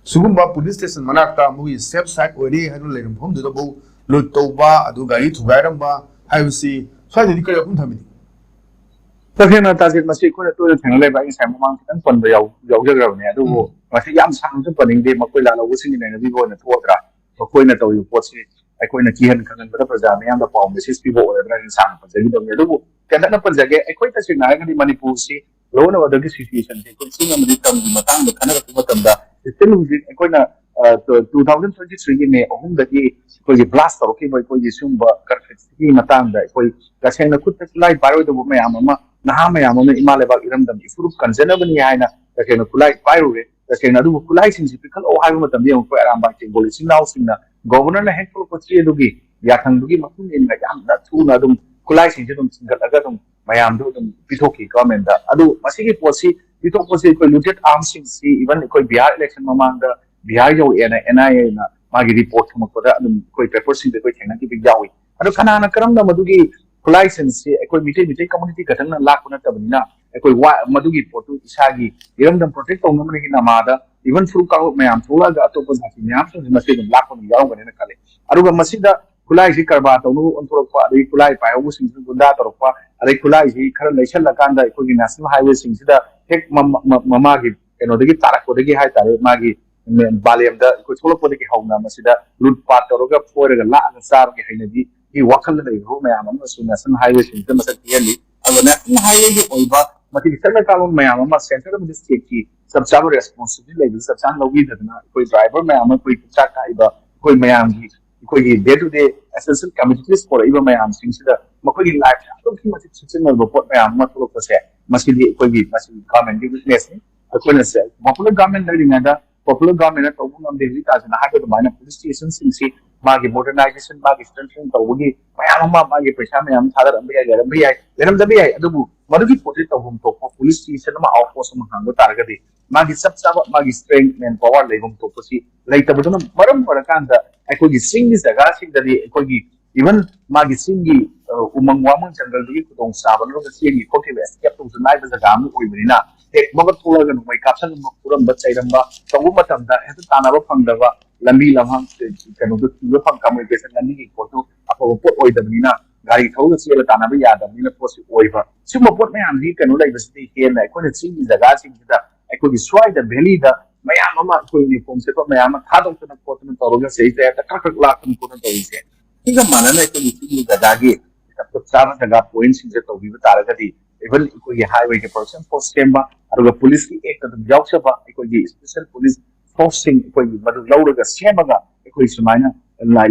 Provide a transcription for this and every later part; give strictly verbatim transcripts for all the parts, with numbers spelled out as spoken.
ꯁꯤꯒꯨꯝꯕ police station ꯃꯅꯥꯛꯇ ꯃꯣꯏꯒꯤ ꯁꯦꯐ ꯁꯥꯏꯠ ꯑꯣꯏꯔꯦ ꯍꯥꯏꯗꯨꯅ ꯂꯩꯔꯝꯕ ꯃꯐꯝꯗꯨꯗꯕꯨ ꯂꯨꯠ ꯇꯧꯕ, ꯑꯗꯨ ꯒꯥꯔꯤ ꯊꯨꯒꯥꯏꯔꯝꯕ ꯍꯥꯏꯕꯁꯤ ꯁ꯭ꯋꯥꯏꯗꯗꯤ ꯀꯔꯤ ꯋꯥꯐꯝ ꯊꯝꯕꯤꯅꯤ? ꯇꯁꯦꯡꯅ ꯇꯥꯖꯤꯠ, ꯃꯁꯤ ꯑꯩꯈꯣꯏꯅ ꯇꯣꯏꯅ ꯊꯦꯡꯅꯔ ꯂꯩꯕ, ꯑꯩ ꯉꯁꯥꯏ ꯃꯃꯥꯡ ꯈꯤꯇꯪ ꯄꯟꯕ ꯌꯥꯎ-, ꯌꯥꯎꯖꯈ꯭ꯔꯕꯅꯦ꯫ ꯑꯗꯨꯕꯨ ꯎꯝ꯫ ꯃꯁꯤ ꯌꯥꯝ ꯁꯥꯡꯅꯁꯨ ꯄꯟꯅꯤꯡꯗꯦ, ꯃꯈꯣꯏ ꯂꯥꯜꯍꯧꯕꯁꯤꯡꯒꯤ ꯅꯩꯅꯕꯤꯕ ꯑꯣꯏꯅ ꯊꯣꯛꯑꯗ꯭ꯔꯥ? ꯃꯈꯣꯏꯅ ꯇꯧꯔꯤꯕ ꯄꯣꯠꯁꯤ ꯑꯩꯈꯣꯏꯅ ꯀꯤꯍꯟ ꯈꯪꯍꯟꯕꯗ ꯄ꯭ꯔꯖꯥ ꯃꯤꯌꯥꯝꯗ ꯄꯥꯎ ꯃꯦꯁꯦꯖ ꯄꯤꯕ ꯑꯣꯏꯔꯗ꯭ꯔꯥ ꯍꯥꯏꯅ ꯁꯥꯡꯅ ꯄꯟꯖꯈꯤꯗꯕꯅꯤ꯫ ꯑꯗꯨꯕꯨ ꯇꯦꯟꯇꯛꯅ ꯄꯟꯖꯒꯦ, ꯑꯩꯈꯣꯏ ꯇꯁꯦꯡꯅ ꯍꯥꯏꯔꯒꯗꯤ ꯃꯅꯤꯄꯨꯔꯁꯤ law and order ꯒꯤ situation ꯁꯦ ꯑꯩꯈꯣꯏ ꯆꯤꯡ ꯑꯃꯗꯤ ꯇꯝꯒꯤ ꯃꯇꯥꯡꯗ ꯈꯟꯅꯔꯛꯄ ꯃꯇꯝꯗ, still ꯍꯧꯖꯤꯛ ꯑꯩꯈꯣꯏꯅ, ꯑ, two thousand twenty three ꯒꯤ ꯃꯦ ꯑꯍꯨꯝꯗꯒꯤ ꯑꯩꯈꯣꯏꯒꯤ blast ꯇꯧꯔꯛꯈꯤꯕ ꯑꯩꯈꯣꯏꯒꯤ ꯁꯤꯒꯨꯝꯕ conflict ꯀꯤ ꯃꯇꯥꯡꯗ ꯑꯩꯈꯣꯏ ꯇꯁꯦꯡꯅ ꯈꯨꯠꯇ ꯈꯨꯠꯂꯥꯏ ꯄꯥꯏꯔꯣꯏꯗꯕ ꯃꯌꯥꯝ ꯑꯃ, ꯅꯍꯥ ꯃꯌꯥꯝ ꯑꯃꯅ ꯏꯃꯥ ꯂꯩꯕꯥꯛ ꯏꯔꯝꯗꯝꯒꯤ ꯐꯨꯔꯨꯞ ꯀꯟꯖꯅꯕꯅꯤ ꯍꯥꯏꯅ ꯇꯁꯦꯡꯅ ꯈꯨꯠꯂꯥꯏ ꯄꯥꯏꯔꯨꯔꯦ꯫ ꯇꯁꯦꯡꯅ ꯑꯗꯨꯕꯨ ꯈꯨꯠꯂꯥꯏꯁꯤꯡꯁꯤ ꯄꯤꯈꯠꯂꯛꯑꯣ ꯍꯥꯏꯕ ꯃꯇꯝꯗ ꯌꯦꯡꯉꯨ, ꯑꯩꯈꯣꯏ ꯑꯔꯥꯝꯕꯥꯏ ꯇꯦꯡꯒꯣꯜ ꯏꯆꯤꯟ ꯏꯅꯥꯎꯁꯤꯡꯅ ꯒꯣꯕꯔꯅꯔꯅ ꯍꯦꯛ ꯊꯣꯛꯂꯛꯄ ꯆꯦ ꯑꯗꯨꯒꯤ ꯌꯥꯊꯪꯗꯨꯒꯤ ꯃꯇꯨꯡ ꯏꯟꯅ ꯌꯥꯝꯅ ꯊꯨꯅ ꯑꯗꯨꯝ ꯈꯨꯠꯂꯥꯏꯁꯤꯡꯁꯦ ꯑꯗꯨꯝ ꯆꯤꯡꯈꯠꯂꯒ ꯑꯗꯨꯝ ꯃꯌꯥꯝꯗꯨ ꯑꯗꯨꯝ ꯄꯤꯊꯣꯛꯈꯤ ꯒꯣꯔꯃꯦꯟꯗ꯫ ꯑꯗꯨ ꯃꯁꯤꯒꯤ ꯄꯣꯠꯁꯤ ꯄꯤꯊꯣꯛꯄꯁꯤ ꯑꯩꯈꯣꯏ looted arms ꯁꯤꯡꯁꯤ even ꯑꯩꯈꯣꯏ ꯕꯤꯍꯥꯔ election ꯃꯃꯥꯡꯗ ꯕꯤꯍꯥꯔ ꯌꯧꯔꯛꯑꯦꯅ N I A ꯅ ꯃꯥꯒꯤ report ꯊꯝꯃꯛꯄꯗ ꯑꯗꯨꯝ ꯑꯩꯈꯣꯏ paper ꯁꯤꯡꯗ ꯑꯩꯈꯣꯏ ꯊꯦꯡꯅꯈꯤꯕ ꯌꯥꯎꯏ꯫ ꯑꯗꯣ ꯀꯅꯥꯅ ꯀꯔꯝꯅ ꯃꯗꯨꯒꯤ ꯈꯨꯠꯂꯥꯏꯁꯤꯡꯁꯤ ꯑꯩꯈꯣꯏ ꯃꯤꯇꯩ, ꯃꯤꯇꯩ community ꯈꯛꯇꯪꯅ ꯂꯥꯛꯄ ꯅꯠꯇꯕꯅꯤꯅ ꯑꯩꯈꯣꯏ ꯋꯥ-, ꯃꯗꯨꯒꯤ ꯄꯣꯠꯇꯨ ꯏꯁꯥꯒꯤ ꯏꯔꯝꯗꯝ protect ꯇꯧꯅꯕꯒꯤ ꯅꯃꯥꯗ even ꯐꯨꯔꯨꯞ ꯀꯥꯡꯂꯨꯞ ꯃꯌꯥꯝ ꯊꯣꯛꯂꯛꯑꯒ ꯑꯇꯣꯞꯄ ꯖꯥꯇꯤ ꯃꯌꯥꯝꯁꯤꯡꯁꯨ ꯃꯁꯤ ꯑꯗꯨꯝ ꯂꯥꯛꯄ ꯑꯗꯨꯝ ꯌꯥꯎꯔꯝꯒꯅꯤꯅ ꯈꯜꯂꯤ꯫ ꯑꯗꯨꯒ ꯃꯁꯤꯗ ꯈꯨꯠꯂꯥꯏꯁꯤ ꯀꯔꯕꯥꯔ ꯇꯧꯅꯕ ꯑꯣꯟꯊꯣꯔꯛꯄ, ꯑꯗꯒꯤ ꯈꯨꯠꯂꯥꯏ ꯄꯥꯏꯍꯧꯕꯁꯤꯡꯁꯤꯅ ꯒꯨꯟꯗꯥ ꯇꯧꯔꯛꯄ, ꯑꯗꯩ ꯈꯨꯠꯂꯥꯏꯁꯤ ꯈꯔ ꯂꯩꯁꯜꯂꯀꯥꯟꯗ ꯑꯩꯈꯣꯏꯒꯤ national highway ꯁꯤꯡꯁꯤꯗ ꯍꯦꯛ ꯃꯃ-, ꯃ-, ꯃꯃꯥꯒꯤ ꯀꯩꯅꯣꯗꯒꯤ ꯇꯥꯔꯛꯄꯗꯒꯤ ꯍꯥꯏꯇꯥꯔꯦ, ꯃꯥꯒꯤ ꯃ-, ꯕꯥꯂꯦꯝꯗ ꯑꯩꯈꯣꯏ ꯊꯣꯛꯂꯛꯄꯗꯒꯤ ꯍꯧꯅ ꯃꯁꯤꯗ ꯂꯨꯠ ꯄꯥꯠ ꯇꯧꯔꯒ ꯐꯣꯏꯔꯒ ꯂꯥꯛꯑꯒ ꯆꯥꯕꯒꯤ ꯍꯩꯅꯕꯤꯒꯤ ꯋꯥꯈꯜꯗ ꯂꯩꯔꯤꯕ ꯃꯌꯥꯝ ꯑꯃꯁꯨ national highway ꯁꯤꯡꯁꯤꯗ ꯃꯁꯛ ꯊꯤꯍꯜꯂꯤ꯫ ꯑꯗꯨꯒ national highway ꯒꯤ ꯑꯣꯏꯕ ꯃꯇꯤꯛ ꯆꯥꯗ ꯀꯥꯡꯂꯣꯟ ꯃꯌꯥꯝ ꯑꯃ centre ꯑꯃꯗꯤ state ꯀꯤ ꯆꯞ ꯆꯥꯕ responsibility ꯂꯩꯕꯁꯤ ꯆꯞ ꯆꯥꯅ ꯂꯧꯕꯤꯗꯗꯅ ꯑꯩꯈꯣꯏ driver ꯃꯌꯥꯝ ꯑꯃ ꯑꯩꯈꯣꯏ ꯄꯨꯛꯆꯥꯛ ꯀꯥꯛꯏꯕ ꯑꯩꯈꯣꯏ ꯃꯌꯥꯝꯒꯤ ꯑꯩꯈꯣꯏꯒꯤ day to day essential commodities ꯄꯨꯔꯛꯏꯕ ꯃꯌꯥꯝꯁꯤꯡꯁꯤꯗ ꯃꯈꯣꯏꯒꯤ life ꯁꯦ ꯑꯗꯨꯛꯀꯤ ꯃꯇꯤꯛ ꯁꯤꯖꯤꯟꯅꯕ ꯄꯣꯠ ꯃꯌꯥꯝ ꯑꯃ ꯊꯣꯛꯂꯛꯄꯁꯦ ꯃꯁꯤꯗꯤ ꯑꯩꯈꯣꯏꯒꯤ, ꯃꯁꯤ government ꯀꯤ weakness ꯅꯤ꯫ ꯑꯩꯈꯣꯏꯅ ꯁꯦ popular government ꯂꯩꯔꯤꯉꯩꯗ popular government ꯅ ꯇꯧꯕ ꯉꯝꯗꯦ꯫ ꯍꯧꯖꯤꯛ ꯇꯥꯖꯤꯅ ꯍꯥꯏꯕ ꯑꯗꯨꯃꯥꯏꯅ police station ꯁꯤꯡꯁꯤ ꯃꯥꯒꯤ modernization, ꯃꯥꯒꯤ strengthening ꯇꯧꯕꯒꯤ ꯃꯌꯥꯝ ꯑꯃ, ꯃꯥꯒꯤ ꯄꯩꯁꯥ ꯃꯌꯥꯝ ꯑꯃ ꯊꯥꯗꯔꯝꯕ ꯌꯥꯏ, ꯂꯩꯔꯝꯕ ꯌꯥꯏ, ꯂꯩꯔꯝꯗꯕ ꯌꯥꯏ, ꯑꯗꯨꯕꯨ ꯃꯗꯨꯒꯤ ꯄꯣꯠꯁꯤ ꯇꯧꯐꯝ ꯊꯣꯛꯄ police station ꯑꯃ, outpost ꯑꯃ ꯍꯥꯡꯕ ꯇꯥꯔꯒꯗꯤ ꯃꯥꯒꯤ ꯆꯞ ꯆꯥꯕ ꯃꯥꯒꯤ strength, man power ꯂꯩꯐꯝ ꯊꯣꯛꯄꯁꯤ ꯂꯩꯇꯕꯗꯨꯅ ꯃꯔꯝ ꯑꯣꯏꯔꯀꯥꯟꯗ ꯑꯩꯈꯣꯏꯒꯤ ꯆꯤꯡꯒꯤ ꯖꯒꯥꯁꯤꯡꯗꯗꯤ ꯑꯩꯈꯣꯏꯒꯤ even ꯃꯥꯒꯤ ꯆꯤꯡꯒꯤ, ꯑ, ꯎꯃꯪ ꯋꯥꯃꯪ ꯖꯪꯒꯜꯗꯨꯒꯤ ꯈꯨꯗꯣꯡ ꯆꯥꯕ ꯂꯧꯔꯒ ꯆꯦꯟꯒꯤ ꯈꯣꯠꯈꯤꯕ escape ꯇꯧꯕꯁꯨ ꯂꯥꯏꯕ ꯖꯒꯥ ꯑꯃ ꯑꯣꯏꯕꯅꯤꯅ ꯍꯦꯛ ꯃꯒ ꯊꯣꯛꯂꯒ ꯅꯣꯡꯃꯩ ꯀꯥꯞꯁꯤꯟꯕ, ꯐꯨꯔꯝꯕ, ꯆꯩꯔꯝꯕ ꯇꯧꯕ ꯃꯇꯝꯗ ꯍꯦꯛꯇ ꯇꯥꯟꯅꯕ ꯐꯪꯗꯕ, ꯂꯝꯕꯤ ꯂꯝꯍꯥꯡ, ꯀꯩꯅꯣꯗꯣ ꯊꯤꯕ ꯐꯪ, ꯀꯝꯃꯨꯅꯤꯀꯦꯁꯟ ꯂꯝꯕꯤꯒꯤ ꯄꯣꯠꯇꯨ ꯑꯐꯕ ꯄꯣꯠ ꯑꯣꯏꯗꯕꯅꯤꯅ ꯒꯥꯔꯤ ꯊꯧꯔꯒ ꯆꯦꯜꯂ ꯇꯥꯟꯅꯕ ꯌꯥꯗꯕꯅꯤꯅ ꯄꯣꯠꯁꯤ ꯑꯣꯏꯕ꯫ ꯁꯤꯒꯨꯝꯕ ꯄꯣꯠ ꯃꯌꯥꯝꯁꯤ ꯀꯩꯅꯣ ꯂꯩꯕꯁꯤꯗꯤ ꯍꯦꯟꯅ ꯑꯩꯈꯣꯏꯅ ꯆꯤꯡꯒꯤ ꯖꯒꯥꯁꯤꯡꯁꯤꯗ, ꯑꯩꯈꯣꯏꯒꯤ ꯁ꯭ꯋꯥꯏꯗ ꯚꯦꯂꯤꯗ ꯃꯌꯥꯝ ꯑꯃ ꯑꯩꯈꯣꯏ ꯌꯨꯅꯤꯐꯣꯔꯝ ꯁꯦꯠꯄ ꯃꯌꯥꯝ ꯑꯃ ꯊꯥꯗꯣꯛꯇꯅ ꯈꯣꯠꯇꯅ ꯇꯧꯔꯒ ꯁꯤꯗꯩꯁꯤꯗ ꯍꯦꯛꯇ ꯀ꯭ꯔꯛ ꯀ꯭ꯔꯛ ꯂꯥꯛꯇꯅ ꯈꯣꯠꯇꯅ ꯇꯧꯔꯤꯁꯦ꯫ ꯁꯤꯒ ꯃꯥꯟꯅꯅ ꯑꯩꯈꯣꯏꯒꯤ ꯆꯤꯡꯒꯤ ꯖꯒꯥꯒꯤ ꯆꯞ ꯆꯥꯕ ꯖꯒꯥ ꯄꯣꯏꯟꯠꯁꯤꯡꯁꯦ ꯇꯧꯕꯤꯕ ꯇꯥꯔꯒꯗꯤ, ꯏꯚꯟ ꯑꯩꯈꯣꯏꯒꯤ ꯍꯥꯏꯋꯦꯒꯤ ꯄ꯭ꯔꯣꯇꯦꯛꯁꯟ ꯐꯣꯔꯁ ꯁꯦꯝꯕ, ꯑꯗꯨꯒ ꯄꯨꯂꯤꯁꯀꯤ ꯑꯦꯛꯇ ꯑꯗꯨꯝ ꯌꯥꯎꯖꯕ ꯑꯩꯈꯣꯏꯒꯤ ꯏꯁꯄꯦꯁꯦꯜ ꯄꯨꯂꯤꯁ ꯐꯣꯔꯁꯁꯤꯡ ꯑꯩꯈꯣꯏꯒꯤ ꯃꯗꯨ ꯂꯧꯔꯒ ꯁꯦꯝꯃꯒ, ꯑꯩꯈꯣꯏ ꯁꯨꯃꯥꯏꯅ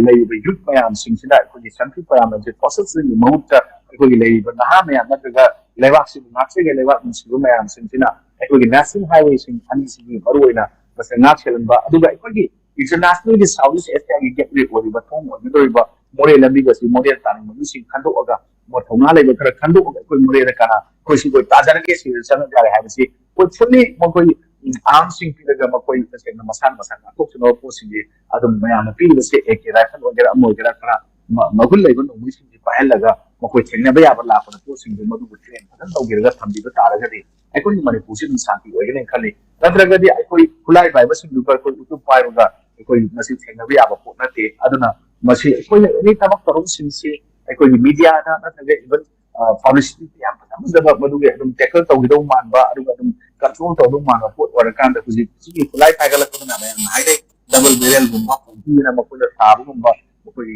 ꯂꯩꯔꯤꯕ ꯌꯨꯠ ꯃꯌꯥꯝꯁꯤꯡꯁꯤꯗ, ꯑꯩꯈꯣꯏꯒꯤ ꯁꯟꯇ꯭ꯔꯤ ꯄꯔꯥꯃꯟꯁꯦ ꯐꯣꯁꯤꯜꯁꯤꯡꯒꯤ ꯃꯍꯨꯠꯇ ꯑꯩꯈꯣꯏꯒꯤ ꯂꯩꯔꯤꯕ ꯅꯍꯥ ꯃꯌꯥꯝ ꯅꯠꯇ꯭ꯔꯒ ꯂꯩꯕꯥꯛꯁꯤꯕꯨ ꯉꯥꯛꯆꯒꯦ, ꯂꯩꯕꯥꯛ ꯅꯨꯡꯁꯤꯕ ꯃꯌꯥꯝꯁꯤꯡꯁꯤꯅ ꯑꯩꯈꯣꯏꯒꯤ ꯅꯦꯁꯅꯦꯜ ꯍꯥꯏꯋꯦꯁꯤꯡ ꯑꯅꯤꯁꯤꯒꯤ ꯃꯔꯨꯑꯣꯏꯅ ꯃꯁꯤ ꯉꯥꯛ ꯁꯦꯜꯍꯟꯕ, ꯑꯗꯨꯒ ꯑꯩꯈꯣꯏꯒꯤ ꯏꯟꯇꯔꯅꯦꯁꯅꯦꯜꯒꯤ ꯁꯥꯎꯠ ꯏꯁ ꯑꯦꯁꯤꯌꯥꯒꯤ ꯒꯦꯠꯋꯦ ꯑꯣꯏꯔꯤꯕ, ꯊꯣꯡ ꯑꯣꯏꯒꯗꯧꯔꯤꯕ ꯃꯣꯔꯦ ꯂꯝꯕꯤꯒꯁꯤ ꯃꯣꯔꯦ ꯇꯥꯅꯤꯡꯕ ꯃꯤꯁꯤꯡ ꯈꯟꯗꯣꯛꯑꯒ, ꯃꯣꯏ ꯊꯧꯅꯥ ꯂꯩꯕ ꯈꯔ ꯈꯟꯗꯣꯛꯑꯒ, ꯑꯩꯈꯣꯏ ꯃꯣꯔꯦꯗ ꯀꯅꯥ, ꯑꯩꯈꯣꯏ ꯁꯤ ꯂꯣꯏ ꯇꯥꯖꯔꯒꯦ, ꯁꯤꯗ ꯆꯪꯉꯒ ꯌꯥꯔꯦ ꯍꯥꯏꯕꯁꯤ ꯑꯩꯈꯣꯏ ꯐꯨꯜꯂꯤ ꯃꯈꯣꯏ, ꯎꯝ, ꯑꯥꯔꯝꯁꯤꯡ ꯄꯤꯔꯒ ꯃꯈꯣꯏ ꯇꯁꯦꯡꯅ ꯃꯁꯥꯅ ꯃꯁꯥ ꯉꯥꯛꯊꯣꯛꯆꯅꯕ ꯄꯣꯠꯁꯤꯡꯁꯤ ꯑꯗꯨꯝ ꯃꯌꯥꯝꯅ ꯄꯤꯔꯤꯕꯁꯦ ꯑꯦ ꯀꯦ ꯔꯥꯏꯐꯜ ꯑꯣꯏꯒꯦꯔꯥ ꯑꯃ ꯑꯣꯏꯒꯦꯔꯥ ꯈꯔ ꯃ-, ꯃꯒꯨꯟ ꯂꯩꯕ ꯅꯣꯡꯃꯩꯁꯤꯡꯁꯤ ꯄꯥꯏꯍꯜꯂꯒ ꯃꯈꯣꯏ ꯊꯦꯡꯅꯕ ꯌꯥꯕ ꯂꯥꯛꯄꯗ ꯄꯣꯠꯁꯤꯡꯗꯨ ꯃꯗꯨꯕꯨ ꯇ꯭ꯔꯦꯟ ꯐꯖꯅ ꯇꯧꯕꯤꯔꯒ ꯊꯝꯕꯤꯕ ꯇꯥꯔꯒꯗꯤ ꯑꯩꯈꯣꯏꯒꯤ ꯃꯅꯤꯄꯨꯔꯁꯤ ꯑꯗꯨꯝ ꯁꯥꯟꯇꯤ ꯑꯣꯏꯒꯅꯤ ꯈꯜꯂꯤ꯫ ꯅꯠꯇ꯭ꯔꯒꯗꯤ ꯑꯩꯈꯣꯏ ꯈꯨꯠꯂꯥꯏ ꯄꯥꯏꯕꯁꯤꯡꯗꯨꯒ ꯑꯩꯈꯣꯏ ꯎꯇꯨꯞ ꯄꯥꯏꯕꯒ ꯑꯩꯈꯣꯏ ꯃꯁꯤ ꯊꯦꯡꯅꯕ ꯌꯥꯕ ꯄꯣꯠ ꯅꯠꯇꯦ꯫ ꯑꯗꯨꯅ ꯃꯁꯤ ꯑꯩꯈꯣꯏꯅ ꯑꯦꯅꯤ ꯊꯕꯛ ꯊꯧꯔꯝꯁꯤꯡꯁꯤ ꯑꯩꯈꯣꯏꯒꯤ ꯃꯤꯗꯤꯌꯥꯗ ꯅꯠꯇ꯭ꯔꯒ ꯏꯚꯟ ꯄꯕ꯭ꯂꯤꯁꯤꯇꯤ ꯌꯥꯝ ꯐꯖ ꯐꯖꯕ ꯃꯗꯨꯒꯤ ꯑꯗꯨꯝ ꯇꯦꯀꯜ ꯇꯧꯒꯗꯧ ꯃꯥꯟꯕ, ꯑꯗꯨꯒ ꯑꯗꯨꯝ ꯀꯟꯇ꯭ꯔꯣꯜ ꯇꯧꯗꯧ ꯃꯥꯟꯕ ꯄꯣꯠ ꯑꯣꯏꯔꯀꯥꯟꯗ ꯍꯧꯖꯤꯛ ꯁꯤꯒꯤ ꯈꯨꯠꯂꯥꯏ ꯄꯥꯏꯈꯠꯂꯛꯄꯗꯨꯅ ꯃꯌꯥꯝꯅ ꯍꯥꯏꯅꯩ ꯗꯕꯜ ꯕꯦꯔꯦꯜꯒꯨꯝꯕ ꯄꯨꯟꯁꯤꯅ ꯃꯈꯣꯏꯅ ꯊꯥꯕꯒꯨꯝꯕ, ꯃꯈꯣꯏꯒꯤ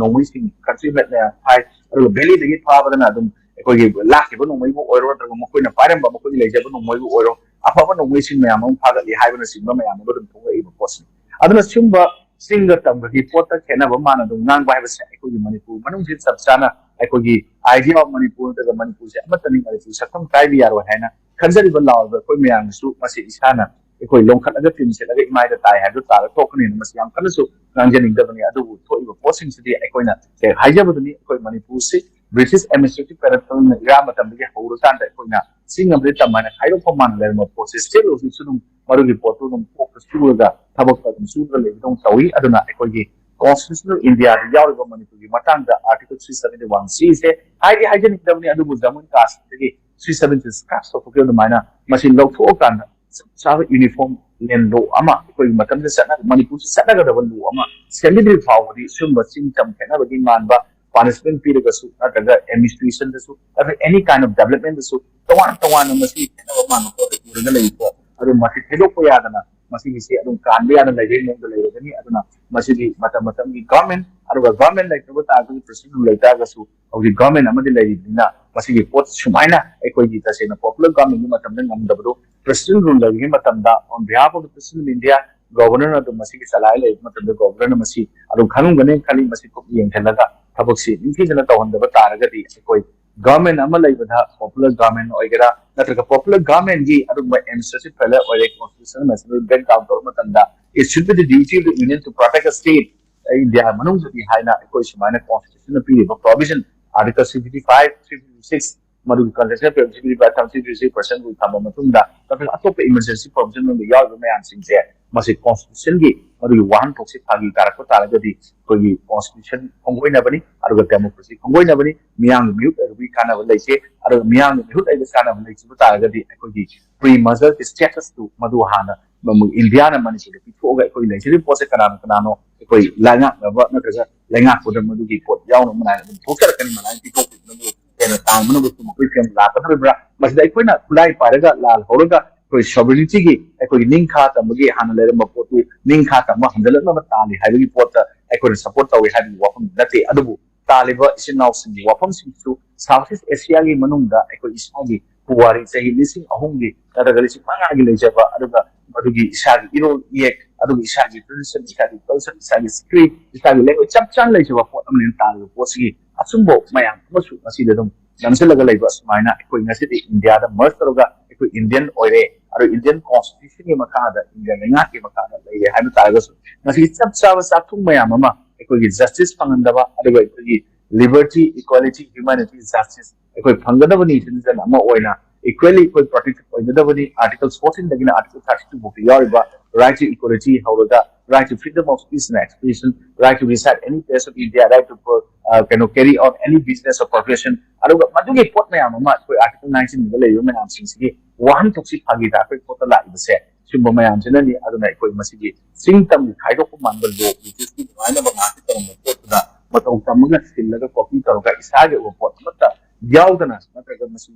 ꯅꯣꯡꯃꯩꯁꯤꯡ ꯀꯟꯇ꯭ꯔꯤ ꯃꯦꯠ ꯃꯌꯥꯝ ꯊꯥꯏ꯫ ꯑꯗꯨꯒ ꯚꯦꯂꯤꯗꯒꯤ ꯐꯥꯕꯗꯅ ꯑꯗꯨꯝ ꯑꯩꯈꯣꯏꯒꯤ ꯂꯥꯛꯈꯤꯕ ꯅꯣꯡꯃꯩꯕꯨ ꯑꯣꯏꯔꯣ ꯅꯠꯇ꯭ꯔꯒ ꯃꯈꯣꯏꯅ ꯄꯥꯏꯔꯝꯕ ꯃꯈꯣꯏꯒꯤ ꯂꯩꯖꯕ ꯅꯣꯡꯃꯩꯕꯨ ꯑꯣꯏꯔꯣ, ꯑꯐꯕ ꯅꯣꯡꯃꯩꯁꯤꯡ ꯃꯌꯥꯝ ꯑꯃ ꯐꯥꯒꯠꯂꯤ ꯍꯥꯏꯕꯅꯆꯤꯡꯕ ꯃꯌꯥꯝ ꯑꯃ ꯑꯗꯨꯝ ꯊꯣꯛꯂꯛꯏꯕ ꯄꯣꯠꯁꯤꯅꯤ꯫ ꯑꯗꯨꯅ ꯁꯤꯒꯨꯝꯕ ꯆꯤꯡꯒ ꯇꯝꯒꯒꯤ ꯄꯣꯠꯇ ꯈꯦꯠꯅꯕ ꯃꯥꯅ ꯑꯗꯨꯝ ꯉꯥꯡꯕ ꯍꯥꯏꯕꯁꯦ ꯑꯩꯈꯣꯏꯒꯤ ꯃꯅꯤꯄꯨꯔ ꯃꯅꯨꯡꯁꯤꯗ ꯆꯞ ꯆꯥꯅ ꯑꯩꯈꯣꯏꯒꯤ idea of ꯃꯅꯤꯄꯨꯔ ꯅꯠꯇ꯭ꯔꯒ ꯃꯅꯤꯄꯨꯔꯁꯦ ꯑꯃꯠꯇꯅꯤ, ꯃꯅꯤꯄꯨꯔ ꯁꯛꯇꯝ ꯀꯥꯏꯕ ꯌꯥꯔꯣꯏ ꯍꯥꯏꯅ ꯈꯟꯖꯔꯤꯕ ꯂꯥꯎꯔꯤꯕ ꯑꯩꯈꯣꯏ ꯃꯌꯥꯝꯒꯤꯁꯨ ꯃꯁꯤ ꯏꯁꯥꯅ ꯑꯩꯈꯣꯏ ꯂꯣꯡꯈꯠꯂꯒ ꯇꯤꯟ ꯁꯤꯠꯂꯒ ꯏꯃꯥꯏꯗ ꯇꯥꯏ ꯍꯥꯏꯕꯗꯨ ꯇꯥꯔ ꯇꯣꯛꯀꯅꯤꯅ ꯃꯁꯤ ꯌꯥꯝ ꯀꯟꯅꯁꯨ ꯉꯥꯡꯖꯅꯤꯡꯗꯕꯅꯤ꯫ ꯑꯗꯨꯕꯨ ꯊꯣꯛꯏꯕ ꯄꯣꯠꯁꯤꯡꯁꯤꯗꯤ ꯑꯩꯈꯣꯏꯅ ꯍꯦꯛ ꯍꯥꯏꯖꯕꯗꯨꯅꯤ, ꯑꯩꯈꯣꯏ ꯃꯅꯤꯄꯨꯔꯁꯤ ꯕ꯭ꯔꯤꯇꯤꯁ ꯑꯦꯗꯃꯤꯅꯤꯁꯇ꯭ꯔꯦꯇꯤꯚ ꯄꯦꯔꯠꯇ ꯏꯔꯥ ꯃꯇꯝꯗꯒꯤ ꯍꯧꯔꯀꯥꯟꯗ ꯑꯩꯈꯣꯏꯅ ꯆꯤꯡ ꯑꯃꯗꯒꯤ ꯇꯝ ꯍꯥꯏꯅ ꯈꯥꯏꯗꯣꯛꯄ ꯃꯥꯟꯅ ꯂꯩꯔꯝꯕ ꯄꯣꯠꯁꯤ ꯁ꯭ꯇꯤꯜ ꯍꯧꯖꯤꯛꯁꯨ ꯑꯗꯨꯝ ꯃꯗꯨꯒꯤ ꯄꯣꯠꯇꯨ ꯑꯗꯨꯝ ꯀꯣꯛꯇ ꯆꯨꯔꯒ ꯊꯕꯛꯇ ꯑꯗꯨꯝ ꯆꯨꯔꯒ ꯂꯩꯕꯗꯧꯅ ꯇꯧꯏ꯫ ꯑꯗꯨꯅ ꯑꯩꯈꯣꯏꯒꯤ ꯀꯣꯟꯁꯇꯤꯇ꯭ꯌꯨꯁꯟ ꯑꯣꯐ ꯏꯟꯗꯤꯌꯥꯗ ꯌꯥꯎꯔꯤꯕ ꯃꯅꯤꯄꯨꯔꯒꯤ ꯃꯇꯥꯡꯗ ꯑꯥꯔꯇꯤꯀꯜ ꯊ꯭ꯔꯤ ꯁꯕꯦꯟꯇꯤ ꯋꯥꯟ ꯁꯤꯁꯦ ꯍꯥꯏꯗꯤ ꯍꯥꯏꯖꯅꯤꯡꯗꯕꯅꯤ, ꯑꯗꯨꯕꯨ ꯖꯃꯨ ꯑꯦꯟ ꯀꯥꯁꯃꯤꯔꯗꯒꯤ three seventy scraps of ꯑꯗꯨꯃꯥꯏꯅ ꯃꯁꯤ ꯂꯧꯊꯣꯛꯑꯀꯥꯟꯗ ꯆꯞ ꯆꯥꯕ ꯌꯨꯅꯤꯐꯣꯔꯝ ꯂꯦꯟ ꯂꯣ ꯑꯃ ꯑꯩꯈꯣꯏꯒꯤ ꯃꯇꯝꯗ ꯆꯠꯅ ꯃꯅꯤꯄꯨꯔꯁꯤ ꯆꯠꯅꯒꯗꯕ ꯂꯣ ꯑꯃ ꯁꯦꯝꯕꯤꯗ꯭ꯔꯤ ꯐꯥꯎꯕꯗꯤ ꯁꯤꯒꯨꯝꯕ ꯆꯤꯡ ꯆꯝ ꯈꯦꯠꯅꯕꯒꯤ ꯃꯥꯟꯕ ꯄꯥꯅꯤꯁꯃꯦꯟ ꯄꯤꯔꯒꯁꯨ ꯅꯠꯇ꯭ꯔꯒ ꯑꯦꯗꯃꯤꯅꯤꯁꯇ꯭ꯔꯦꯁꯟꯗꯁꯨ ꯅꯠꯇ꯭ꯔꯒ ꯑꯦꯅꯤ ꯀꯥꯏꯟ ꯑꯣꯐ ꯗꯦꯕꯂꯞꯃꯦꯟꯗꯁꯨ ꯇꯣꯉꯥꯟ ꯇꯣꯉꯥꯟꯅ ꯃꯁꯤ ꯈꯦꯠꯅꯕ ꯃꯥꯟꯕ ꯄꯣꯠꯇ ꯎꯔꯒ ꯂꯩꯀꯣ꯫ ꯑꯗꯨ ꯃꯁꯤ ꯊꯩꯗꯣꯛꯄ ꯌꯥꯗꯅ ꯃꯁꯤꯒꯤꯁꯤ ꯑꯗꯨꯝ ꯀꯥꯟꯕ ꯌꯥꯅ ꯂꯩꯕꯒꯤ ꯃꯑꯣꯡꯗ ꯂꯩꯔꯒꯅꯤ꯫ ꯑꯗꯨꯅ ꯃꯁꯤꯗꯤ ꯃꯇꯝ ꯃꯇꯝꯒꯤ ꯒꯚꯔꯟꯃꯦꯟ ꯑꯗꯨꯒ ꯒꯚꯔꯟꯃꯦꯟ ꯂꯩꯇꯕ ꯇꯥꯔꯒꯁꯨ ꯄ꯭ꯔꯁꯤꯗꯦꯟ ꯂꯩꯇꯥꯔꯒꯁꯨ ꯍꯧꯖꯤꯛ ꯒꯚꯔꯟꯃꯦꯟ ꯑꯃꯗꯤ ꯂꯩꯔꯤꯕꯅꯤꯅ ꯃꯁꯤꯒꯤ ꯄꯣꯠ ꯁꯨꯃꯥꯏꯅ ꯑꯩꯈꯣꯏꯒꯤ ꯇꯁꯦꯡꯅ ꯄꯣꯄꯨꯂꯔ ꯒꯚꯔꯟꯃꯦꯟꯒꯤ ꯃꯇꯝꯗ ꯉꯝꯗꯕꯗꯣ ꯄ꯭ꯔꯁꯤꯗꯦꯟ ꯔꯨꯜ ꯂꯩꯔꯤꯉꯩ ꯃꯇꯝꯗ on behalf of the President of India governor ꯑꯗꯨꯝ ꯃꯁꯤꯒꯤ ꯆꯂꯥꯏ ꯂꯩꯕ ꯃꯇꯝꯗ ꯒꯣꯚꯔꯅꯔꯅ ꯃꯁꯤ ꯑꯗꯨꯝ ꯈꯪꯉꯝꯒꯅꯤ ꯈꯜꯂꯤ꯫ ꯃꯁꯤ ꯀꯨꯞꯅ ꯌꯦꯡꯁꯤꯜꯂꯒ ꯊꯕꯛꯁꯤ ꯅꯤꯡꯊꯤꯖꯅ ꯇꯧꯍꯟꯗꯕ ꯇꯥꯔꯒꯗꯤ ꯑꯩꯈꯣꯏ ꯒꯚꯔꯟꯃꯦꯟ ꯑꯃ ꯂꯩꯕꯗ ꯄꯣꯄꯨꯂꯔ ꯒꯚꯔꯟꯃꯦꯟ ꯑꯣꯏꯒꯦꯔꯥ ꯅꯠꯇ꯭ꯔꯒ ꯄꯣꯄꯨꯂꯔ ꯒꯚꯔꯟꯃꯦꯟꯒꯤ ꯑꯗꯨꯒꯨꯝꯕ ꯑꯦꯗꯃꯤꯅꯤꯁꯇ꯭ꯔꯦꯇꯤꯚ ꯐꯦꯂꯔ ꯑꯣꯏꯔꯦ, ꯀꯣꯟꯁꯇꯤꯇ꯭ꯌꯨꯁꯅꯦꯜ ꯃꯦꯆꯤꯅꯔꯤ ꯕ꯭ꯔꯦꯛ ꯗꯥꯎꯟ ꯇꯧꯔꯛꯄ ꯃꯇꯝꯗ it should be the duty of the union to protect a state꯫ India ꯃꯅꯨꯡꯗꯗꯤ ꯍꯥꯏꯅ ꯑꯩꯈꯣꯏ ꯁꯨꯃꯥꯏꯅ ꯀꯣꯟꯁꯇꯤꯇ꯭ꯌꯨꯁꯟꯅ ꯄꯤꯔꯤꯕ provision article sixty five, sixty six ꯃꯗꯨꯒꯤ ꯀꯟꯁꯇꯤꯇ꯭ꯌꯨꯁꯟ ꯄ꯭ꯔꯣꯚꯤꯖꯟ ꯄꯤꯔꯤꯕ ꯊꯝꯕ ꯃꯇꯨꯡꯗ ꯅꯠꯇ꯭ꯔꯒ ꯑꯇꯣꯞꯄ ꯏꯃꯔꯖꯦꯟꯁꯤ ꯄ꯭ꯔꯣꯚꯤꯖꯟ ꯃꯅꯨꯡꯗ ꯌꯥꯎꯔꯤꯕ ꯃꯌꯥꯝꯁꯤꯡꯁꯦ ꯃꯁꯤ ꯀꯣꯟꯁꯇꯤꯇ꯭ꯌꯨꯁꯟꯒꯤ ꯃꯗꯨꯒꯤ ꯋꯥꯍꯟꯊꯣꯛꯁꯦ ꯐꯥꯒꯤ ꯇꯥꯔꯛꯄ ꯇꯥꯔꯒꯗꯤ ꯑꯩꯈꯣꯏꯒꯤ ꯀꯣꯟꯁꯇꯤꯇ꯭ꯌꯨꯁꯟ ꯈꯣꯡꯒꯣꯏꯅꯕꯅꯤ, ꯑꯗꯨꯒ ꯗꯦꯃꯣꯀ꯭ꯔꯦꯁꯤ ꯈꯣꯡꯒꯣꯏꯅꯕꯅꯤ꯫ ꯃꯤꯌꯥꯝꯒꯤ ꯃꯤꯍꯨꯠ ꯑꯣꯏꯕꯒꯤ ꯀꯥꯟꯅꯕ ꯂꯩꯇꯦ꯫ ꯑꯗꯨꯒ ꯃꯤꯌꯥꯝꯒꯤ ꯃꯤꯍꯨꯠ ꯑꯣꯏꯕ ꯀꯥꯟꯅꯕ ꯂꯩꯇꯕ ꯇꯥꯔꯒꯗꯤ ꯑꯩꯈꯣꯏꯒꯤ ꯄ꯭ꯔꯤ ꯃꯔꯖꯔꯒꯤ ꯁ꯭ꯇꯦꯇꯁꯇꯨ ꯃꯗꯨ ꯍꯥꯟꯅ ꯏꯟꯗꯤꯌꯥꯅ ꯃꯅꯤꯄꯨꯔꯗ ꯄꯤꯊꯣꯛꯑꯒ ꯑꯩꯈꯣꯏ ꯂꯩꯖꯔꯤꯕ ꯄꯣꯠꯁꯦ ꯀꯅꯥꯅ ꯀꯅꯥꯅꯣ ꯑꯩꯈꯣꯏ ꯂꯩꯉꯥꯛꯅꯕ ꯅꯠꯇ꯭ꯔꯒ ꯂꯩꯉꯥꯛꯄꯗ ꯃꯗꯨꯒꯤ ꯄꯣꯠ ꯌꯥꯎꯅꯕ ꯃꯅꯥꯏꯅ ꯑꯗꯨꯝ ꯊꯣꯛꯆꯔꯛꯀꯅꯤ꯫ ꯃꯅꯥꯏꯅ ꯄꯤꯊꯣꯛꯄꯗꯨꯅꯕꯨ ꯍꯦꯟꯅ ꯇꯥꯡꯕꯅꯕꯨ ꯃꯈꯣꯏ ꯐꯤꯕꯝ ꯂꯥꯛꯀꯗꯧꯔꯤꯕ꯭ꯔꯥ? ꯃꯁꯤꯗ ꯑꯩꯈꯣꯏꯅ ꯈꯨꯠꯂꯥꯏ ꯄꯥꯏꯔꯒ ꯂꯥꯜ ꯍꯧꯔꯒ ꯑꯩꯈꯣꯏ ꯁꯣꯚꯔꯤꯅꯤꯇꯤꯒꯤ ꯑꯩꯈꯣꯏꯒꯤ ꯅꯤꯡꯈꯥ ꯇꯝꯕꯒꯤ ꯍꯥꯟꯅ ꯂꯩꯔꯝꯕ ꯄꯣꯠꯇꯨ ꯅꯤꯡꯈꯥ ꯇꯝꯕ ꯍꯟꯖꯤꯜꯂꯛꯅꯕ ꯇꯥꯜꯂꯤ ꯍꯥꯏꯕꯒꯤ ꯄꯣꯠꯇ ꯑꯩꯈꯣꯏꯅ ꯁꯄꯣꯔꯠ ꯇꯧꯏ ꯍꯥꯏꯕꯒꯤ ꯋꯥꯐꯝ ꯅꯠꯇꯦ꯫ ꯑꯗꯨꯕꯨ ꯇꯥꯜꯂꯤꯕ ꯏꯆꯤꯟ ꯏꯅꯥꯎꯁꯤꯡꯒꯤ ꯋꯥꯐꯝꯁꯤꯡꯁꯨ ꯁꯥꯎꯠ ꯏꯁ ꯑꯦꯁꯤꯌꯥꯒꯤ ꯃꯅꯨꯡꯗ ꯑꯩꯈꯣꯏ ꯏꯁꯥꯒꯤ ꯄꯨꯋꯥꯔꯤ ꯆꯍꯤ ꯂꯤꯁꯤꯡ ꯑꯍꯨꯝꯒꯤ ꯅꯠꯇ꯭ꯔꯒ ꯂꯤꯁꯤꯡ ꯃꯉꯥꯒꯤ ꯂꯩꯖꯕ ꯑꯗꯨꯒ ꯃꯗꯨꯒꯤ ꯏꯁꯥꯒꯤ ꯏꯔꯣꯜ ꯏꯌꯦꯛ ꯑꯗꯨꯒ ꯏꯁꯥꯒꯤ ꯇ꯭ꯔꯦꯗꯤꯁꯟ, ꯏꯁꯥꯒꯤ ꯀꯜꯆꯔ, ꯏꯁꯥꯒꯤ ꯁ꯭ꯀ꯭ꯔꯤꯞ, ꯏꯁꯥꯒꯤ ꯂꯦꯡꯒ꯭ꯋꯦꯖ ꯆꯞ ꯆꯥꯅ ꯂꯩꯖꯕ ꯄꯣꯠ ꯑꯃꯅꯦꯅ ꯇꯥꯜꯂꯤꯕ ꯄꯣꯠꯁꯤꯒꯤ ꯑꯆꯨꯝꯕ ꯃꯌꯥꯝ ꯑꯃꯁꯨ ꯃꯁꯤꯗ ꯑꯗꯨꯝ ꯅꯝꯁꯤꯜꯂꯒ ꯂꯩꯕ ꯑꯁꯨꯃꯥꯏꯅ ꯑꯩꯈꯣꯏ ꯉꯁꯤꯗꯤ ꯏꯟꯗꯤꯌꯥꯗ ꯃꯔꯖ ꯇꯧꯔꯒ ꯑꯩꯈꯣꯏ ꯏꯟꯗꯤꯌꯟ ꯑꯣꯏꯔꯦ, ꯑꯗꯣ ꯏꯟꯗꯤꯌꯟ ꯀꯣꯟꯁꯇꯤꯇ꯭ꯌꯨꯁꯟꯒꯤ ꯃꯈꯥꯗ ꯏꯟꯗꯤꯌꯟ ꯂꯩꯉꯥꯛꯀꯤ ꯃꯈꯥꯗ ꯂꯩꯔꯦ ꯍꯥꯏꯕ ꯇꯥꯔꯒꯁꯨ ꯃꯁꯤꯒꯤ ꯆꯞ ꯆꯥꯕ ꯆꯥꯛꯊꯨꯡ ꯃꯌꯥꯝ ꯑꯃ ꯑꯩꯈꯣꯏꯒꯤ ꯖꯁꯇꯤꯁ ꯐꯪꯍꯟꯗꯕ ꯑꯗꯨꯒ ꯑꯩꯈꯣꯏꯒꯤ ꯂꯤꯕꯔꯇꯤ, ꯏꯀ꯭ꯋꯦꯂꯤꯇꯤ, ꯍ꯭ꯌꯨꯃꯦꯅꯤꯇꯤ, ꯖꯁꯇꯤꯁ ꯑꯩꯈꯣꯏ ꯐꯪꯒꯗꯕꯅꯤ꯫ ꯁꯤꯇꯤꯖꯟ ꯑꯃ ꯑꯣꯏꯅ ꯏꯀ꯭ꯋꯦꯂꯤ ꯑꯩꯈꯣꯏ ꯄ꯭ꯔꯣꯇꯦꯛꯇꯦꯠ ꯑꯣꯏꯒꯗꯕꯅꯤ꯫ ꯑꯥꯔꯇꯤꯀꯜ ꯐꯣꯔꯇꯤꯟꯗꯒꯤꯅ ꯑꯥꯔꯇꯤꯀꯜ ꯊꯥꯔꯇꯤ ꯇꯨ ꯐꯥꯎꯗ ꯌꯥꯎꯔꯤꯕ ꯔꯥꯏꯠ ꯇꯨ ꯏꯀ꯭ꯋꯦꯂꯤꯇꯤ ꯍꯧꯔꯒ right to freedom of speech and expression, right to reside any place of India, right to uh, ꯀꯩꯅꯣ carry on any business or profession, ꯑꯗꯨꯒ ꯃꯗꯨꯒꯤ ꯄꯣꯠ ꯃꯌꯥꯝ ꯑꯃ ꯑꯩꯈꯣꯏ Article nineteenꯗ ꯂꯩꯔꯤꯕ ꯃꯌꯥꯝꯁꯤꯡꯁꯤꯒꯤ ꯋꯥꯍꯟꯊꯣꯛꯁꯤ ꯐꯥꯒꯤ ꯇꯥꯔꯛꯄꯒꯤ ꯄꯣꯠꯇ ꯂꯥꯛꯏꯕꯁꯦ ꯁꯤꯒꯨꯝꯕ ꯃꯌꯥꯝꯁꯤꯅꯅꯤ꯫ ꯑꯗꯨꯅ ꯑꯩꯈꯣꯏ ꯃꯁꯤꯒꯤ ꯆꯤꯡ ꯇꯝꯒꯤ ꯈꯥꯏꯗꯣꯛꯄ ꯃꯥꯟꯕ ꯂꯣ ꯕ꯭ꯔꯤꯇꯤꯁꯀꯤ ꯅꯨꯡꯉꯥꯏꯅꯕ ꯉꯥꯛꯇ ꯇꯧꯔꯝꯕ ꯄꯣꯠꯇꯨꯗ ꯃꯇꯧ ꯇꯝꯃꯒ ꯁꯤꯜꯂꯒ ꯀꯣꯄꯤ ꯇꯧꯔꯒ ꯏꯁꯥꯒꯤ ꯑꯣꯏꯕ ꯄꯣꯠ ꯑꯃꯠꯇ ꯌꯥꯎꯗꯅ ꯅꯠꯇ꯭ꯔꯒ ꯃꯁꯤ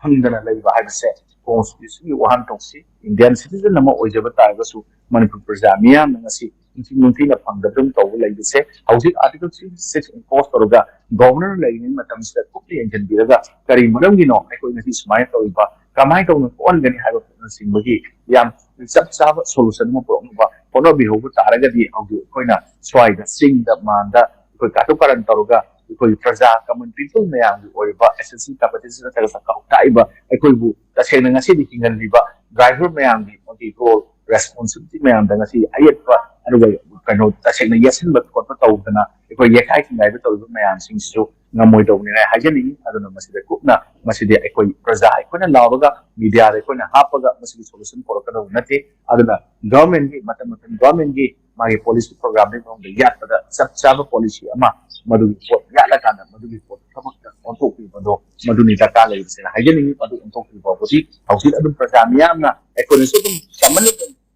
ꯐꯪꯗꯅ ꯂꯩꯕ ꯍꯥꯏꯕꯁꯦ ꯀꯣꯟꯁꯇꯤꯇ꯭ꯌꯨꯁꯟꯒꯤ ꯋꯥꯍꯟꯊꯣꯛꯁꯤ ꯏꯟꯗꯤꯌꯟ ꯁꯤꯇꯤꯖꯟ ꯑꯃ ꯑꯣꯏꯖꯕ ꯇꯥꯔꯒꯁꯨ ꯃꯅꯤꯄꯨꯔ ꯄ꯭ꯔꯖꯥ ꯃꯤꯌꯥꯝꯅ ꯉꯁꯤ ꯅꯤꯡꯊꯤ ꯅꯤꯡꯊꯤꯅ ꯐꯪꯗꯕꯗꯧꯅ ꯇꯧꯕ ꯂꯩꯕꯁꯦ ꯍꯧꯖꯤꯛ Article three six enforce ꯇꯧꯔꯒ ꯒꯣꯚꯔꯅꯔ ꯂꯩꯔꯤꯉꯩ ꯃꯇꯝꯁꯤꯗ ꯀꯨꯞꯅ ꯌꯦꯡꯁꯤꯟꯕꯤꯔꯒ ꯀꯔꯤ ꯃꯔꯝꯒꯤꯅꯣ ꯑꯩꯈꯣꯏ ꯉꯁꯤ ꯁꯨꯃꯥꯏꯅ ꯇꯧꯔꯤꯕ, ꯀꯃꯥꯏꯅ ꯇꯧꯅ ꯊꯣꯛꯍꯟꯒꯅꯤ ꯍꯥꯏꯕ ꯄꯣꯠꯅꯆꯤꯡꯕꯒꯤ ꯌꯥꯝ ꯆꯞ ꯆꯥꯕ ꯁꯣꯂꯨꯁꯟ ꯑꯃ ꯄꯨꯔꯛꯅꯕ ꯍꯣꯠꯅꯕꯤꯍꯧꯕ ꯇꯥꯔꯒꯗꯤ ꯍꯧꯖꯤꯛ ꯑꯩꯈꯣꯏꯅ ꯁ꯭ꯋꯥꯏꯗ ꯆꯤꯡꯗ ꯃꯥꯟꯗ ꯑꯩꯈꯣꯏ ꯀꯥꯇꯨ ꯀꯥꯔꯟ ꯇꯧꯔꯒ ꯑꯩꯈꯣꯏ ꯄ꯭ꯔꯖꯥ ꯀꯃꯟ ꯄꯤꯄꯜ ꯃꯌꯥꯝꯒꯤ ꯑꯣꯏꯕ ꯑꯦꯁ ꯑꯦꯁ ꯁꯤ ꯀꯝꯄꯤꯇꯤꯁꯟ ꯅꯠꯇ꯭ꯔꯒ ꯆꯥꯛꯈꯥꯎ ꯊꯥꯛꯏꯕ ꯑꯩꯈꯣꯏꯕꯨ ꯇꯁꯦꯡꯅ ꯉꯁꯤꯗꯤ ꯍꯤꯡꯍꯜꯂꯤꯕ ꯗ꯭ꯔꯥꯏꯚꯔ ꯃꯌꯥꯝꯒꯤ ꯃꯥꯒꯤ ꯔꯣꯜ ꯔꯦꯁꯄꯣꯟꯁꯤꯕꯤꯂꯤꯇꯤ ꯃꯌꯥꯝꯗ ꯉꯁꯤ ꯑꯌꯦꯠꯄ ꯑꯗꯨꯒ ꯀꯩꯅꯣ ꯇꯁꯦꯡꯅ ꯌꯦꯠꯁꯤꯟꯕ ꯈꯣꯠꯄ ꯇꯧꯗꯅ ꯑꯩꯈꯣꯏ ꯌꯦꯛꯈꯥꯏ ꯊꯤꯡꯒꯥꯏꯕ ꯇꯧꯔꯤꯕ ꯃꯌꯥꯝꯁꯤꯡꯁꯤꯁꯨ ꯉꯝꯃꯣꯏꯗꯧꯕꯅꯤꯅ ꯍꯥꯏꯖꯅꯤꯡꯉꯤ꯫ ꯑꯗꯨꯅ ꯃꯁꯤꯗ ꯀꯨꯞꯅ ꯃꯁꯤꯗꯤ ꯑꯩꯈꯣꯏ ꯄ꯭ꯔꯖꯥ ꯑꯩꯈꯣꯏꯅ ꯂꯥꯎꯔꯒ ꯃꯤꯗꯤꯌꯥꯗ ꯑꯩꯈꯣꯏꯅ ꯍꯥꯞꯄꯒ ꯃꯁꯤꯒꯤ ꯁꯣꯂꯨꯁꯟ ꯄꯨꯔꯛꯀꯗꯧꯕ ꯅꯠꯇꯦ꯫ ꯑꯗꯨꯅ ꯒꯚꯔꯟꯃꯦꯟꯒꯤ ꯃꯇꯝ ꯃꯇꯝ ꯒꯚꯔꯟꯃꯦꯟꯒꯤ ꯃꯥꯒꯤ ꯄꯣꯂꯤꯁꯤ ꯄ꯭ꯔꯣꯒ꯭ꯔꯥꯝꯗꯒꯤ ꯃꯅꯨꯡꯗ ꯌꯥꯠꯄꯗ ꯆꯞ ꯆꯥꯕ ꯄꯣꯂꯤꯁꯤ ꯑꯃ ꯃꯗꯨꯒꯤ ꯄꯣꯠ ꯌꯥꯠꯂꯀꯥꯟꯗ ꯃꯗꯨꯒꯤ ꯄꯣꯠ ꯊꯕꯛꯇ ꯑꯣꯟꯊꯣꯛꯄꯤꯕꯗꯣ ꯃꯗꯨꯅꯤ ꯗꯔꯀꯥꯔ ꯂꯩꯕꯁꯤꯅ ꯍꯥꯏꯖꯅꯤꯡꯉꯤ꯫ ꯃꯗꯨ ꯑꯣꯟꯊꯣꯛꯄꯤꯕ ꯐꯥꯎꯕꯗꯤ ꯍꯧꯖꯤꯛ ꯑꯗꯨꯝ ꯄ꯭ꯔꯖꯥ ꯃꯤꯌꯥꯝꯅ ꯑꯩꯈꯣꯏꯅꯁꯨ ꯑꯗꯨꯝ ꯆꯃꯟ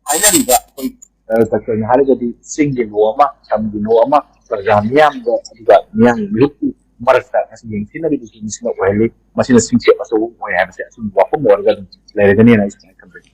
ꯍꯥꯏꯅꯔꯤꯕ ꯑꯩꯈꯣꯏ ꯑ, ꯀꯩꯅꯣ ꯍꯥꯏꯔꯒꯗꯤ ꯆꯤꯡꯒꯤ ꯂꯣ ꯑꯃ, ꯇꯝꯒꯤ ꯂꯣ ꯑꯃ, ꯄ꯭ꯔꯖꯥ ꯃꯤꯌꯥꯝꯗ ꯑꯗꯨꯒ ꯃꯤꯌꯥꯝꯒꯤ ꯃꯤꯍꯨꯠꯀꯤ ꯃꯔꯛꯇ ꯉꯁꯤ ꯌꯦꯡꯊꯤꯅꯕꯤꯕꯁꯤꯡꯁꯤꯅ ꯑꯣꯏꯍꯜꯂꯤ꯫ ꯃꯁꯤꯅ ꯁꯤꯡꯆꯦꯞ ꯑꯆꯧꯕ ꯑꯃ ꯑꯣꯏ ꯍꯥꯏꯕꯁꯦ ꯑꯆꯨꯝꯕ ꯋꯥꯐꯝ ꯑꯣꯏꯔꯒ ꯑꯗꯨꯝ ꯂꯩꯔꯒꯅꯤꯅ ꯑꯩ ꯁꯨꯃꯥꯏꯅ ꯊꯝꯖꯒꯦ꯫